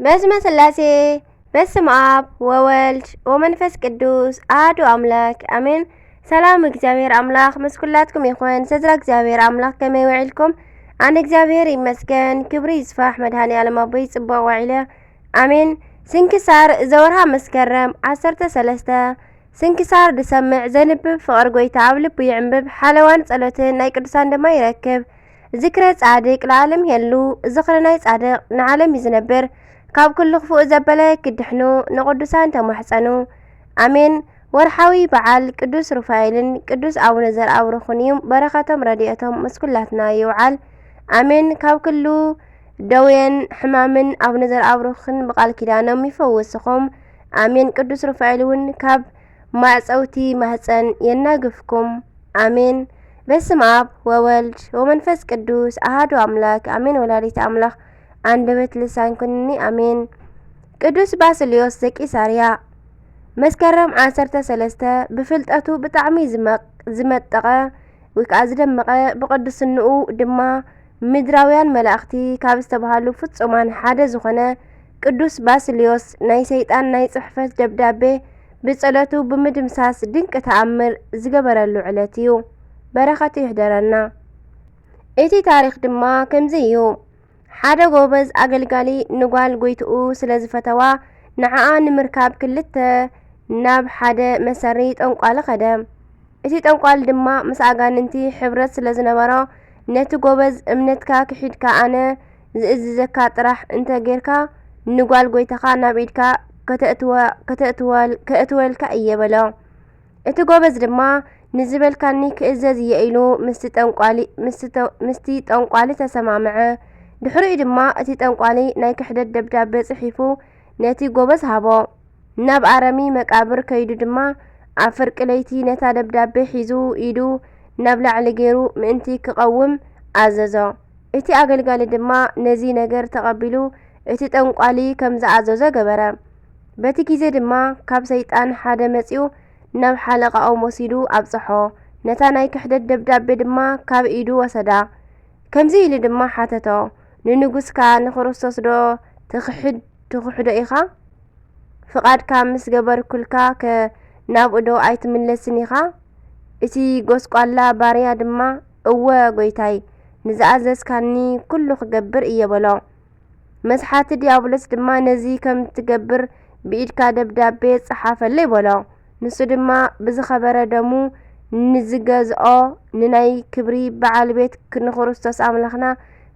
በስመ ስላሴ፣ በስመ ኣብ ወወልድ ወመንፈስ ቅዱስ ኣሐዱ ኣምላክ ኣሜን። ሰላም እግዚኣብሔር ኣምላክ ምስ ኩላትኩም ይኹን። ስድራ እግዚኣብሔር ኣምላክ ከመይ ውዒልኩም? ኣነ እግዚኣብሔር ይመስገን፣ ክብሪ ይስፋሕ መድኃኔ ዓለም ኣቦይ ጽቡቕ ውዒለ። ኣሜን። ስንክሳር ዘወርሃ መስከረም ዓሰርተ ሰለስተ። ስንክሳር ዝሰምዕ ዘንብብ ፍቕሪ ጐይታ ኣብ ልቡ ይዕምብብ፣ ሓለዋን ጸሎትን ናይ ቅዱሳን ድማ ይረክብ። ዝክረ ጻድቅ ለዓለም ይሄሉ፣ ዝኽሪ ናይ ጻድቅ ንዓለም እዩ ዝነብር። ካብ ኩሉ ክፉእ ዘበለ ክድሕኑ ንቅዱሳን ተማሕጸኑ። ኣሜን። ወርሓዊ በዓል ቅዱስ ሩፋኤልን ቅዱስ ኣቡነ ዘርኣብሩኽን እዩ። በረኸቶም ረድኤቶም ምስ ኩላትና ይውዓል። ኣሜን። ካብ ኩሉ ደዌን ሕማምን ኣቡነ ዘርኣብሩኽን ብቃል ኪዳኖም ይፈውስኹም። ኣሜን። ቅዱስ ሩፋኤል እውን ካብ ማዕጸውቲ ማህጸን የናግፍኩም። ኣሜን። በስመ ኣብ ወወልድ ወመንፈስ ቅዱስ ኣሐዱ ኣምላክ ኣሜን። ወላዲተ ኣምላክ ኣንደበት ልሳን ኩንኒ። ኣሜን። ቅዱስ ባስልዮስ ዘቂሳርያ። መስከረም ዓሰርተ ሰለስተ ብፍልጠቱ ብጣዕሚ ዝመቅ-፣ ዝመጠቐ ወይ ከዓ ዝደመቐ፣ ብቅድስንኡ ድማ ምድራውያን መላእኽቲ ካብ ዝተባህሉ ፍጹማን ሓደ ዝኾነ ቅዱስ ባስልዮስ ናይ ሰይጣን ናይ ጽሕፈት ደብዳቤ ብጸሎቱ ብምድምሳስ ድንቂ ተኣምር ዝገበረሉ ዕለት እዩ። በረኸቱ ይሕደረና። እቲ ታሪኽ ድማ ከምዚ እዩ። ሓደ ጎበዝ ኣገልጋሊ ንጓል ጎይትኡ ስለ ዝፈተዋ፣ ንዓኣ ንምርካብ ክልተ ናብ ሓደ መሰሪ ጠንቋሊ ኸደ። እቲ ጠንቋሊ ድማ ምስ ኣጋንንቲ ሕብረት ስለ ዝነበሮ፣ ነቲ ጎበዝ፣ "እምነትካ ክሒድካ ኣነ ዝእዝዘካ ጥራሕ እንተ ጌርካ፣ ንጓል ጎይታኻ ናብ ኢድካ ከተእትወ-፣ ከተእትወል-፣ ከእትወልካ እየ" በሎ። እቲ ጎበዝ ድማ፣ "ንዝበልካኒ ክእዘዝ እየ" ኢሉ ምስቲ ጠንቋሊ፣ ምስቲ ተ-፣ ምስቲ ጠንቋሊ ተሰማምዐ። ድሕሪኡ ድማ እቲ ጠንቋሊ ናይ ክሕደት ደብዳቤ ጽሒፉ ነቲ ጎበዝ ሃቦ። ናብ ኣረሚ መቃብር ከይዱ ድማ ኣብ ፍርቂ ለይቲ ነታ ደብዳቤ ሒዙ ኢዱ ናብ ላዕሊ ገይሩ ምእንቲ ክቐውም ኣዘዞ። እቲ ኣገልጋሊ ድማ ነዚ ነገር ተቐቢሉ እቲ ጠንቋሊ ከም ዝኣዘዞ ገበረ። በቲ ግዜ ድማ ካብ ሰይጣን ሓደ መጺኡ ናብ ሓለቓኦም ወሲዱ ኣብጽሖ። ነታ ናይ ክሕደት ደብዳቤ ድማ ካብ ኢዱ ወሰዳ። ከምዚ ኢሉ ድማ ሓተቶ፣ "ንንጉስካ ንክርስቶስ ዶ ትኽሕድ፣ ትኽሕዶ ኢኻ? ፍቓድካ ምስ ገበርኩልካ ከ ናብኡ ዶ ኣይትምለስን ኢኻ?" እቲ ጎስቋላ ባርያ ድማ፣ "እወ ጎይታይ፣ ንዝኣዘዝካኒ ኩሉ ክገብር እየ" በሎ። መስሓቲ ዲያብሎስ ድማ፣ "ነዚ ከም ትገብር ብኢድካ ደብዳቤ ጸሓፈለይ" በሎ። ንሱ ድማ ብዝኸበረ ደሙ ንዝገዝኦ ንናይ ክብሪ በዓል ቤት ንክርስቶስ ኣምላኽና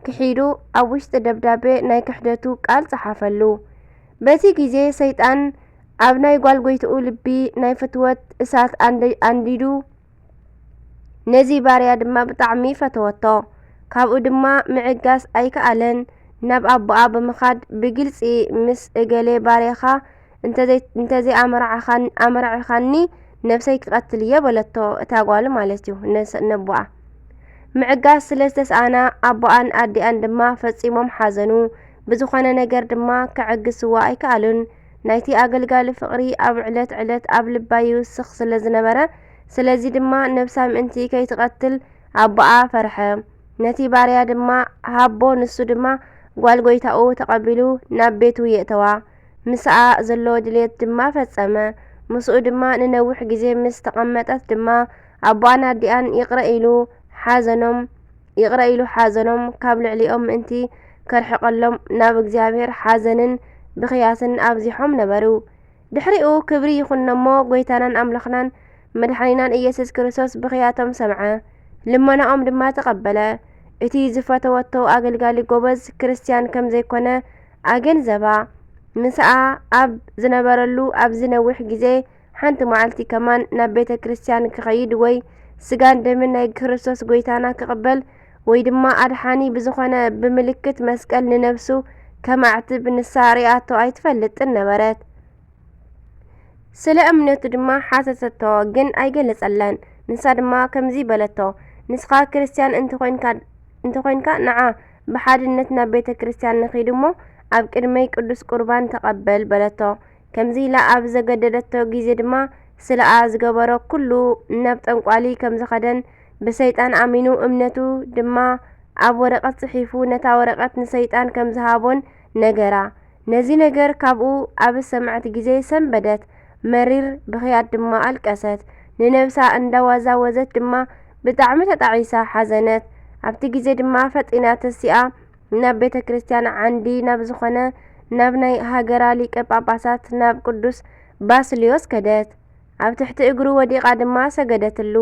ክሒዱ ኣብ ውሽጢ ደብዳቤ ናይ ክሕደቱ ቃል ጸሓፈሉ። በቲ ግዜ ሰይጣን ኣብ ናይ ጓል ጎይትኡ ልቢ ናይ ፍትወት እሳት ኣንዲ-፣ ኣንዲዱ፣ ነዚ ባርያ ድማ ብጣዕሚ ፈተወቶ። ካብኡ ድማ ምዕጋስ ኣይከኣለን። ናብ ኣቦኣ ብምኻድ ብግልጺ፣ "ምስ እገሌ ባርያኻ እንተዘይ-፣ እንተዘይኣመርዓኻን-፣ ኣመርዒኻኒ ነብሰይ ክቐትል እየ" በለቶ፣ እታ ጓል ማለት እዩ፣ ነስ-፣ ነቦኣ። ምዕጋስ ስለ ዝተስኣና ኣቦኣን ኣዲኣን ድማ ፈጺሞም ሓዘኑ። ብዝኾነ ነገር ድማ ከዕግስዋ ኣይከኣሉን። ናይቲ ኣገልጋሊ ፍቕሪ ኣብ ዕለት ዕለት ኣብ ልባ ይውስኽ ስለ ዝነበረ፣ ስለዚ ድማ ነብሳ ምእንቲ ከይትቐትል ኣቦኣ ፈርሐ። ነቲ ባርያ ድማ ሃቦ፣ ንሱ ድማ ጓል ጎይታኡ ተቐቢሉ ናብ ቤቱ የእተዋ። ምስኣ ዘለዎ ድሌት ድማ ፈጸመ። ምስኡ ድማ ንነዊሕ ግዜ ምስ ተቐመጠት ድማ ኣቦኣን ኣዲኣን ይቕረ ኢሉ ሓዘኖም፣ ይቕረ ኢሉ ሓዘኖም ካብ ልዕሊኦም ምእንቲ ከርሕቐሎም ናብ እግዚኣብሔር ሓዘንን ብኽያትን ኣብዚሖም ነበሩ። ድሕሪኡ ክብሪ ይኹኖሞ፣ ጎይታናን ኣምላኽናን መድሓኒናን ኢየሱስ ክርስቶስ ብኽያቶም ሰምዐ፣ ልመናኦም ድማ ተቐበለ። እቲ ዝፈተወቶ ኣገልጋሊ ጎበዝ ክርስትያን ከም ዘይኮነ ኣገንዘባ። ምስኣ ኣብ ዝነበረሉ ኣብዚ ነዊሕ ግዜ፣ ሓንቲ መዓልቲ ከማን ናብ ቤተ ክርስትያን ክኸይድ ወይ ስጋን ደምን ናይ ክርስቶስ ጎይታና ክቕበል ወይ ድማ ኣድሓኒ ብዝኾነ ብምልክት መስቀል ንነብሱ ከማዕትብ ንሳ ርኣቶ ኣይትፈልጥን ነበረት። ስለ እምነቱ ድማ ሓተተቶ፣ ግን ኣይገለጸላን። ንሳ ድማ ከምዚ በለቶ፣ "ንስኻ ክርስትያን እንተኾይንካ፣ እንተኾይንካ ንዓ ብሓድነት ናብ ቤተ ክርስትያን ንኺድ እሞ ኣብ ቅድመይ ቅዱስ ቁርባን ተቐበል" በለቶ። ከምዚ ኢላ ኣብ ዘገደደቶ ግዜ ድማ ስለኣ ዝገበሮ ኩሉ ናብ ጠንቋሊ ከም ዝኸደን ብሰይጣን ኣሚኑ እምነቱ ድማ ኣብ ወረቐት ጽሒፉ ነታ ወረቐት ንሰይጣን ከም ዝሃቦን ነገራ። ነዚ ነገር ካብኡ ኣብ ዝሰምዐት ግዜ ሰንበደት፣ መሪር ብኽያት ድማ ኣልቀሰት። ንነብሳ እንዳዋዛወዘት ድማ ብጣዕሚ ተጣዒሳ ሓዘነት። ኣብቲ ግዜ ድማ ፈጢና ተሲኣ ናብ ቤተ ክርስቲያን ዓንዲ ናብ ዝኾነ ናብ ናይ ሃገራ ሊቀ ጳጳሳት ናብ ቅዱስ ባስልዮስ ከደት። ኣብ ትሕቲ እግሩ ወዲቓ ድማ ሰገደትሉ።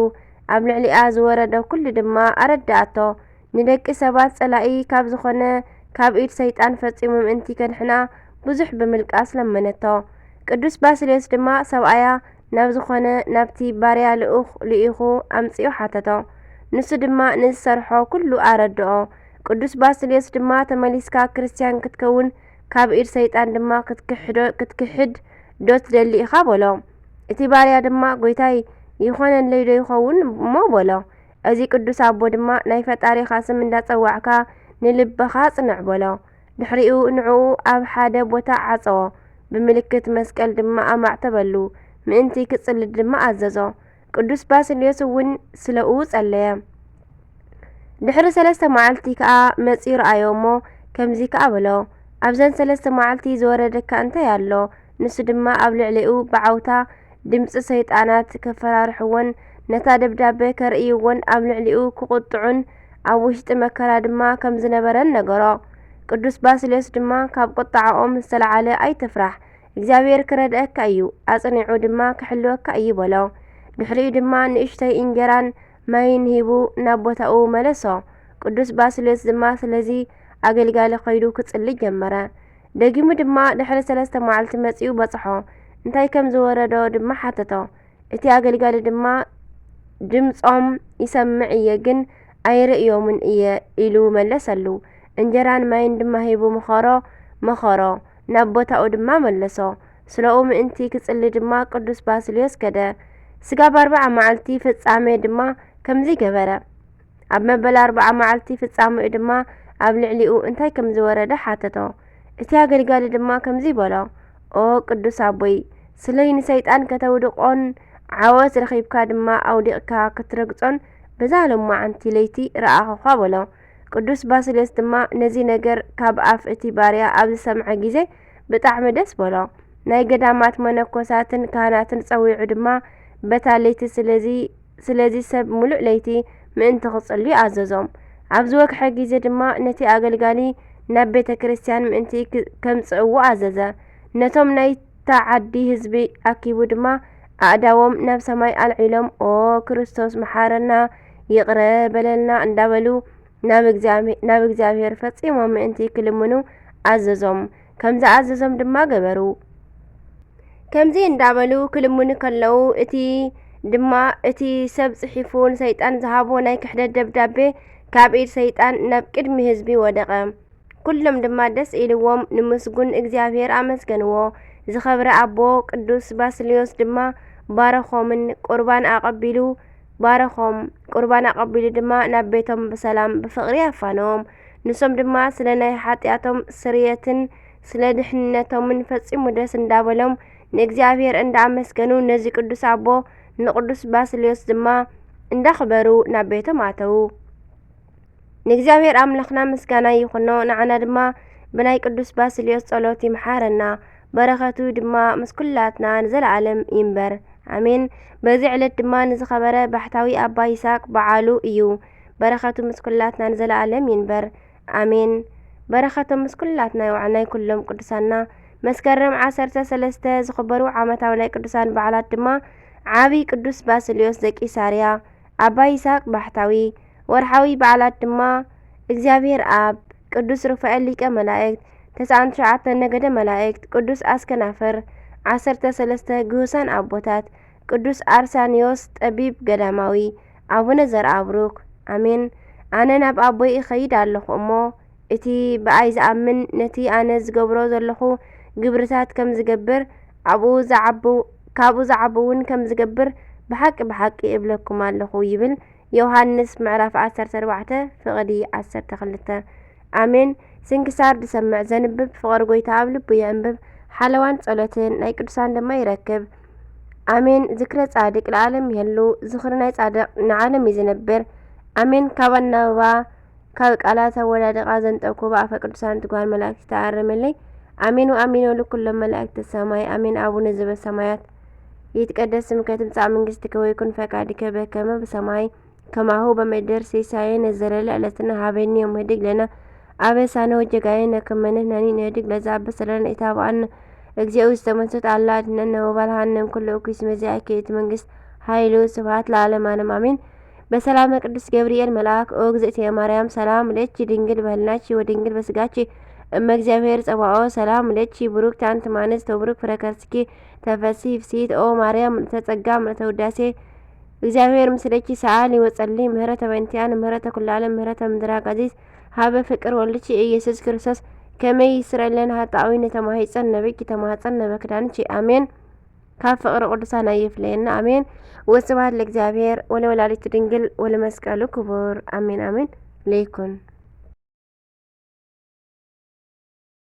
ኣብ ልዕሊኣ ዝወረደ ኩሉ ድማ ኣረድኣቶ። ንደቂ ሰባት ጸላኢ ካብ ዝኾነ ካብ ኢድ ሰይጣን ፈጺሙ ምእንቲ ከድሕና ብዙሕ ብምልቃስ ለመነቶ። ቅዱስ ባስልዮስ ድማ ሰብኣያ ናብ ዝኾነ ናብቲ ባርያ ልኡኽ ልኢኹ ኣምጺኡ ሓተቶ። ንሱ ድማ ንዝሰርሖ ኩሉ ኣረድኦ። ቅዱስ ባስልዮስ ድማ ተመሊስካ ክርስትያን ክትከውን ካብ ኢድ ሰይጣን ድማ ክትክሕዶ-፣ ክትክሕድ ዶ ትደሊ ኢኻ በሎ። እቲ ባርያ ድማ ጎይታይ ይኾነለይ ዶ ይኸውን እሞ በሎ። እዚ ቅዱስ ኣቦ ድማ ናይ ፈጣሪኻ ስም እንዳጸዋዕካ ንልብኻ ጽንዕ በሎ። ድሕሪኡ ንዕኡ ኣብ ሓደ ቦታ ዓጸዎ። ብምልክት መስቀል ድማ ኣማዕተበሉ። ምእንቲ ክጽልድ ድማ ኣዘዞ። ቅዱስ ባስልዮስ እውን ስለኡ ጸለየ። ድሕሪ ሰለስተ መዓልቲ ከኣ መጺኡ ረኣዮ እሞ ከምዚ ከኣ በሎ፣ ኣብዘን ሰለስተ መዓልቲ ዝወረደካ እንታይ ኣሎ? ንሱ ድማ ኣብ ልዕሊኡ ብዓውታ ድምጺ ሰይጣናት ከፈራርሕዎን ነታ ደብዳቤ ከርእይዎን ኣብ ልዕሊኡ ክቑጥዑን ኣብ ውሽጢ መከራ ድማ ከም ዝነበረን ነገሮ። ቅዱስ ባስልዮስ ድማ ካብ ቁጥዓኦም ዝተላዓለ ኣይትፍራሕ፣ እግዚኣብሔር ክረድኣካ እዩ፣ ኣጽኒዑ ድማ ክሕልወካ እዩ በሎ። ድሕሪኡ ድማ ንእሽተይ እንጀራን ማይን ሂቡ ናብ ቦታኡ መለሶ። ቅዱስ ባስልዮስ ድማ ስለዚ ኣገልጋሊ ከይዱ ክጽሊ ጀመረ። ደጊሙ ድማ ድሕሪ ሰለስተ መዓልቲ መጺኡ በጽሖ። እንታይ ከም ዝወረዶ ድማ ሓተቶ። እቲ ኣገልጋሊ ድማ ድምጾም ይሰምዕ እየ ግን ኣይርእዮምን እየ ኢሉ መለሰሉ። እንጀራን ማይን ድማ ሂቡ መኸሮ፣ መኸሮ፣ ናብ ቦታኡ ድማ መለሶ። ስለኡ ምእንቲ ክጽሊ ድማ ቅዱስ ባስልዮስ ከደ። ስጋብ ኣርብዓ መዓልቲ ፍጻሜ ድማ ከምዚ ገበረ። ኣብ መበል ኣርብዓ መዓልቲ ፍጻሜኡ ድማ ኣብ ልዕሊኡ እንታይ ከም ዝወረደ ሓተቶ። እቲ ኣገልጋሊ ድማ ከምዚ በሎ፣ ኦ ቅዱስ ኣቦይ፣ ስለይ ንሰይጣን ከተውድቖን ዓወት ረኺብካ ድማ ኣውዲቕካ ክትረግጾን በዛ ሎማዓንቲ ለይቲ ረኣኹኻ በሎ። ቅዱስ ባስልዮስ ድማ ነዚ ነገር ካብ ኣፍ እቲ ባርያ ኣብ ዝሰምዐ ግዜ ብጣዕሚ ደስ በሎ። ናይ ገዳማት መነኮሳትን ካህናትን ጸዊዑ ድማ በታ ለይቲ ስለዚ ስለዚ ሰብ ምሉእ ለይቲ ምእንቲ ክጽልዩ ኣዘዞም። ኣብ ዝወግሐ ግዜ ድማ ነቲ ኣገልጋሊ ናብ ቤተ ክርስቲያን ምእንቲ ክ-፣ ከምጽእዎ ኣዘዘ። ነቶም ናይታ ዓዲ ህዝቢ ኣኪቡ ድማ ኣእዳዎም ናብ ሰማይ ኣልዒሎም፣ ኦ ክርስቶስ መሓረና፣ ይቕረ በለልና እንዳበሉ ናብ እግዚኣብሄ-፣ ናብ እግዚኣብሄር ፈጺሞም ምእንቲ ክልምኑ ኣዘዞም። ከም ዝኣዘዞም ድማ ገበሩ። ከምዚ እንዳበሉ ክልምኑ ከለዉ፣ እቲ ድማ እቲ ሰብ ጽሒፉ ንሰይጣን ዝሃቦ ናይ ክሕደት ደብዳቤ ካብ ኢድ ሰይጣን ናብ ቅድሚ ህዝቢ ወደቐ። ኩሎም ድማ ደስ ኢልዎም ንምስጉን እግዚኣብሔር ኣመስገንዎ። ዝኸብረ ኣቦ ቅዱስ ባስልዮስ ድማ ባረኾምን ቁርባን ኣቐቢሉ ባረኾም። ቁርባን ኣቐቢሉ ድማ ናብ ቤቶም ብሰላም ብፍቕሪ ኣፋነዎም። ንሶም ድማ ስለ ናይ ሓጢኣቶም ስርየትን ስለ ድሕንነቶምን ፈጺሙ ደስ እንዳበሎም ንእግዚኣብሔር እንዳኣመስገኑ ነዚ ቅዱስ ኣቦ ንቅዱስ ባስልዮስ ድማ እንዳኽበሩ ናብ ቤቶም ኣተዉ። ንእግዚኣብሔር ኣምላኽና ምስጋና ይኹኖ፣ ንዓና ድማ ብናይ ቅዱስ ባስልዮስ ጸሎት ይምሓረና፣ በረኸቱ ድማ ምስ ኩላትና ንዘለኣለም ይንበር። ኣሜን። በዚ ዕለት ድማ ንዝኸበረ ባሕታዊ ኣባ ይስሐቅ በዓሉ እዩ። በረኸቱ ምስ ኩላትና ንዘለኣለም ይንበር። ኣሜን። በረኸቶም ምስ ኩላትና ይውዓል ናይ ኩሎም ቅዱሳንና። መስከረም ዓሰርተ ሰለስተ ዝኽበሩ ዓመታዊ ናይ ቅዱሳን በዓላት ድማ ዓቢ ቅዱስ ባስልዮስ ዘቂሳርያ፣ ኣባ ይስሐቅ ባሕታዊ። ወርሓዊ በዓላት ድማ እግዚኣብሔር ኣብ፣ ቅዱስ ሩፋኤል ሊቀ መላእክት፣ ተስዓን ትሽዓተ ነገደ መላእክት፣ ቅዱስ ኣስከናፍር፣ ዓሰርተ ሰለስተ ግሁሳን ኣቦታት፣ ቅዱስ ኣርሳንዮስ ጠቢብ ገዳማዊ፣ ኣቡነ ዘርኣብሩክ። ኣሜን። ኣነ ናብ ኣቦይ እኸይድ ኣለኹ እሞ፣ እቲ ብኣይ ዝኣምን ነቲ ኣነ ዝገብሮ ዘለኹ ግብርታት ከም ዝገብር፣ ኣብኡ ዝዓቡ-፣ ካብኡ ዝዓቡ እውን ከም ዝገብር ብሓቂ ብሓቂ እብለኩም ኣለኹ ይብል ዮሃንስ ምዕራፍ ዓሰርተ ኣርባዕተ ፍቕዲ ዓሰርተ ክልተ። ኣሜን። ስንክሳር ዝሰምዕ ዘንብብ ፍቕሪ ጎይታ ኣብ ልቡ የዕንብብ፣ ሓለዋን ጸሎትን ናይ ቅዱሳን ድማ ይረክብ። ኣሜን። ዝክረ ጻድቅ ለዓለም ይህሉ፣ ዝኽሪ ናይ ጻድቅ ንዓለም እዩ ዝነብር። ኣሜን። ካብ ኣናብባ ካብ ቃላት ኣወዳድቓ ዘንጠብኩ ብኣፈ ቅዱሳን ትጓል መላእክት ተኣረመለይ። ኣሜን ወኣሜን ወለኩሎም መላእክተ ሰማይ ኣሜን። ኣቡነ ዘበሰማያት ይትቀደስ ስምከ ትምጻእ መንግስትከ ወይኩን ፈቃድከ በከመ በሰማይ ከማሁ በምድር። ሲሳየነ ዘለለ ዕለትነ ሀበነ ዮም ህድግ ለነ አበሳነ ወጌጋየነ ከመ ንሕነኒ ንህድግ ለዘአበሰ ለነ ኢታብአነ። እግዚኦ ውስተ መንሱት አላ አድነነ ወባልሃነ እምኩሉ እኩይ እስመ ዚአኪ ይእቲ መንግስት ኃይል ወስብሐት ለዓለመ ዓለም አሜን። በሰላመ ቅዱስ ገብርኤል መልአክ ኦ እግዝእትየ ማርያም ሰላም ለኪ ድንግል በህልናኪ ወድንግል በስጋኪ እመ እግዚአብሔር ጸባኦ ሰላም ለኪ ብሩክት አንቲ እም አንስት ወብሩክ ፍረ ከርስኪ ተፈሲ ፍሲት ኦ ማርያም ምልዕተ ጸጋ ምልዕተ ውዳሴ እግዚአብሔር ምስለኪ ሰአሊ ወጸሊ ምህረተ በእንቲአነ ምህረተ ኩሉ ዓለም ምህረተ ምድረ አጋዚት ሀበ ፍቅር ወልድኪ ኢየሱስ ክርስቶስ ከመ ይስረይ ለነ ኃጣውኢነ ተማሂጸነ ብኪ ተማህጸነ በክዳንኪ አሜን። ካብ ፍቅሪ ቅዱሳን ኣይፍለየና አሜን። ወስብሐት ለእግዚአብሔር ወለወላዲቱ ድንግል ወለመስቀሉ ክቡር አሜን አሜን። ለይኩን